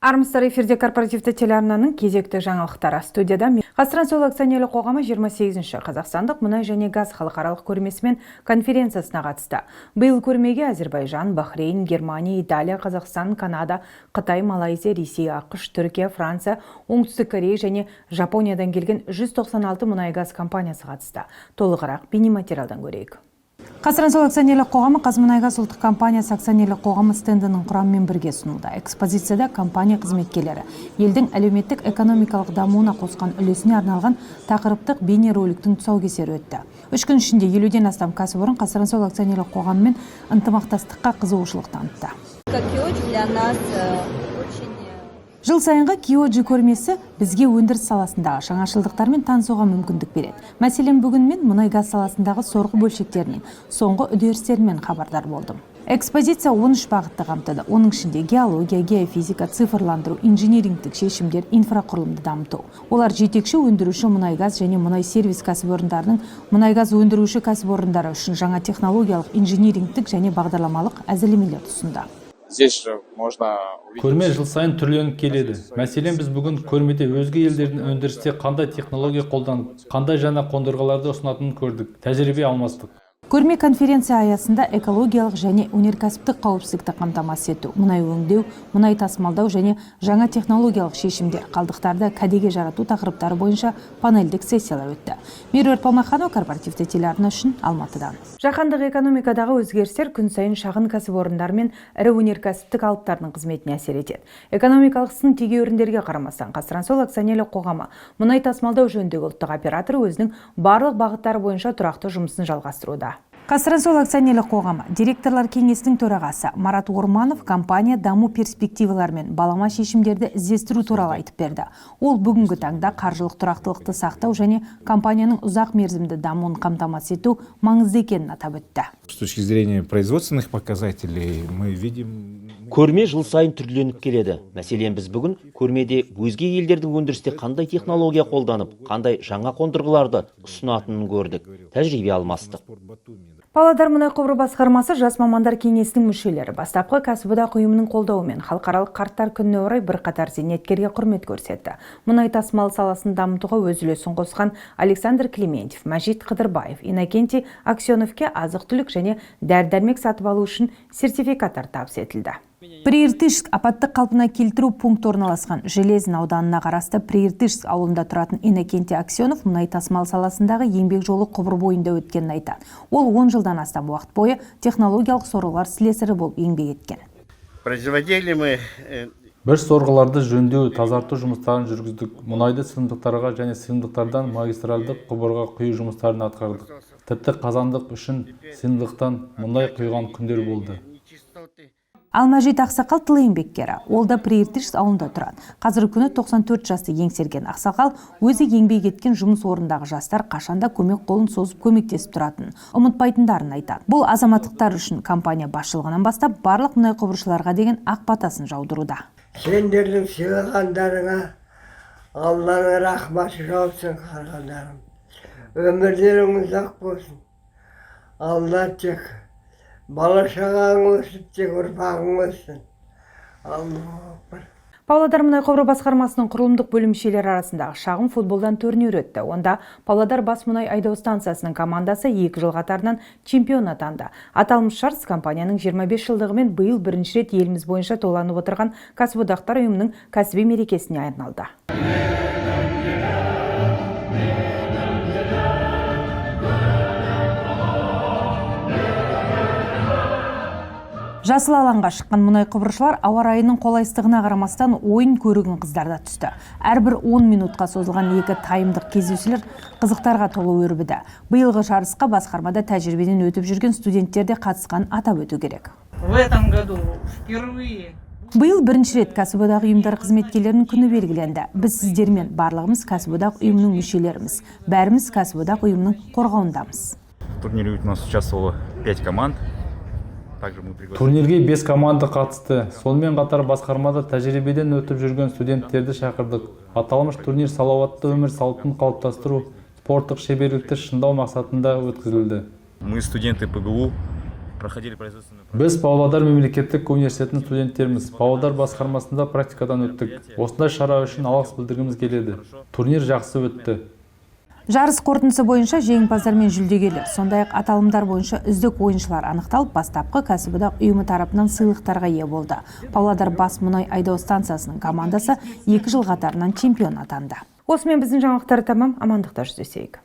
Армысыздар, эфирде корпоративті телеарнаның кезекті жаңалықтары. Студияда ҚазТрансОйл акционерлік қоғамы 28-ші Қазақстандық мұнай және газ халықаралық көрмесі мен конференциясына қатысты. Биыл көрмеге Әзербайжан, Бахрейн, Германия, Италия, Қазақстан, Канада, Қытай, Малайзия, Ресей, АҚШ, Түркия, Франция, Оңтүстік Корея және Жапониядан келген 196 мұнай газ компаниясы қатысты. Толығырақ бейнематериалдан көрейік. ҚазТрансОйл акционерлік қоғамы «Қазмұнайгаз» ұлттық компаниясы акционерлік қоғамы стендінің құрамымен бірге ұсынылды. Экспозицияда компания қызметкерлері елдің әлеуметтік экономикалық дамуына қосқан үлесіне арналған тақырыптық бейнероликтің тұсаукесері өтті. 3 күн ішінде 50-ден астам кәсіпорын ҚазТрансОйл акционерлік қоғамымен ынтымақтастыққа қызығушылық танытты. KIOCI для нас очень Жыл сайынғы KIOCI көрмесі бізге өндіріс саласындағы жаңашылдықтармен танысуға мүмкіндік береді. Мәселен, бүгін мен мұнай газ саласындағы сорғы бөлшектерінің соңғы үдерістерімен хабардар болдым. Экспозиция 13 бағытты қамтыды. Оның ішінде геология, геофизика, цифрландыру, инжинирингтік шешімдер, инфрақұрылымды дамыту. Олар жетекші өндіруші мұнай газ және мұнай сервис кәсіпорындарының мұнай газ өндіруші кәсіпорындары үшін жаңа технологиялық, инжинирингтік және бағдарламалық әзірлемелерді ұсынды. Здесь же можно увидеть. Көрме жыл сайын түрленіп келеді. Мәселен, біз бүгін көрмеде өзге елдердің өндірісте қандай технология қолданып, қандай жаңа қондырғыларды ұсынатынын көрдік, тәжірибе алмастық. Көрме конференция аясында экологиялық және өнеркәсіптік қауіпсіздікті қамтамасыз ету, мұнай өңдеу, мұнай тасымалдау және жаңа технологиялық шешімдер, қалдықтарды кәдеге жарату тақырыптары бойынша панельдік сессиялар өтті. Меруерт Палмаханова, корпоративті телеарна үшін Алматыдан. Жаһандық экономикадағы өзгерістер күн сайын шағын кәсіпорындар мен ірі өнеркәсіптік алыптардың қызметіне әсер етеді. Экономикалық сын тегеуріндерге қарамастан, ҚазТрансОйл акционерлік қоғамы мұнай тасымалдау жөніндегі ұлттық операторы өзінің барлық бағыттары бойынша тұрақты жұмысын жалғастыруда. ҚазТрансОйл акционерлік қоғамы директорлар кеңесінің төрағасы Марат Орманов компания даму перспективалары мен балама шешімдерді іздестіру туралы айтып берді. Ол бүгінгі таңда қаржылық тұрақтылықты сақтау және компанияның ұзақ мерзімді дамуын қамтамасыз ету маңызды екенін атап өтті. С точки зрения производственных показателей мы видим. Көрме жыл сайын түрленіп келеді. Мәселен, біз бүгін көрмеде өзге елдердің өндірісте қандай технология қолданып, қандай жаңа қондырғыларды ұсынатынын көрдік, тәжірибе алмастық. Павлодар мұнай құбыры басқармасы жас мамандар кеңесінің мүшелері бастапқы кәсіподақ ұйымының қолдауымен халықаралық қарттар күніне орай бірқатар зейнеткерге құрмет көрсетті. Мұнай тасымалы саласын дамытуға өз үлесін қосқан Александр Клементьев, Мәжит Қыдырбаев, Иннокентий Аксеновке азық-түлік және дәрі-дәрмек сатып алу үшін сертификаттар табыс етілді. Прииртышск апаттық қалпына келтіру пункті орналасқан Железин ауданына қарасты Прииртышск ауылында тұратын Иннокентий Аксенов мұнай тасымалы саласындағы еңбек жолы құбыр бойында өткенін айтады. Ол 10 жылдан астам уақыт бойы технологиялық сорғылар слесарі болып еңбек еткен. Производили мы Біз сорғыларды жөндеу, тазарту жұмыстарын жүргіздік, мұнайды сыйымдылықтарға және сыйымдылықтардан магистральдық құбырға құю жұмыстарын атқардық. Тіпті қазандық үшін сыйымдылықтан мұнай құйған күндер болды. Нечистоты. Ал Мәжит ақсақал тыл еңбеккері. Ол да Прииртышск ауылында тұрады. Қазіргі күні 94 жасты еңсерген ақсақал өзі еңбек еткен жұмыс орнындағы жастар қашанда көмек қолын созып, көмектесіп тұратын, ұмытпайтындарын айтады. Бұл азаматтықтар үшін компания басшылығынан бастап барлық мұнай құбыршыларға деген ақ батасын жаудыруда. Сендердің сыйлағандарыңа Алланың рахматы жаусын, қарғандарым. Өмірлерің ұзақ болсын. Алла тек бала шағаң өсіп, тек ұрпағың өссін. Аллаху акбар. Павлодар мұнай құбыры басқармасының құрылымдық бөлімшелері арасындағы шағын футболдан турнир өтті. Онда Павлодар бас мұнай айдау станциясының командасы 2 жыл қатарынан чемпион атанды. Аталмыш жарыс компанияның 25 жылдығы мен биыл бірінші рет еліміз бойынша тойланып отырған кәсіподақтар ұйымының кәсіби мерекесіне арналды. Жасыл алаңға шыққан мұнай құбыршылар ауа райының қолайсыздығына қарамастан, ойын көрігін қыздырта түсті. Әрбір 10 минутқа созылған екі таймдық кездесулер қызықтарға толы өрбіді. Биылғы жарысқа басқармада тәжірибеден өтіп жүрген студенттер де қатысқан, атап өту керек. В этом году впервые Биыл бірінші рет кәсіподақ ұйымдар қызметкерлерінің күні белгіленді. Біз сіздермен барлығымыз кәсіподақ ұйымының мүшелеріміз. Бәріміз кәсіподақ ұйымының қорғауындамыз. В турнире у нас участвовало 5 команд. Также мы пригласили Турнирге бес команда қатысты. Сонымен қатар басқармада тәжірибеден өтіп жүрген студенттерді шақырдық. Аталмыш турнир салауатты өмір салтын қалыптастыру, спорттық шеберлікті шыңдау мақсатында өткізілді. Мы, студенты ПГУ, Проходили производственную Біз Павлодар мемлекеттік университетінің студенттеріміз. Павлодар басқармасында практикадан өттік. Осындай шара үшін алғыс білдіргіміз келеді. Турнир жақсы өтті. Жарыс қорытындысы бойынша жеңімпаздар мен жүлдегерлер, сондай-ақ аталымдар бойынша үздік ойыншылар анықталып, бастапқы кәсіподақ ұйымы тарапынан сыйлықтарға ие болды. Павлодар бас мұнай айдау станциясының командасы 2 жыл қатарынан чемпион атанды. Осымен біздің жаңалықтар тамам, амандықта жүздесейік.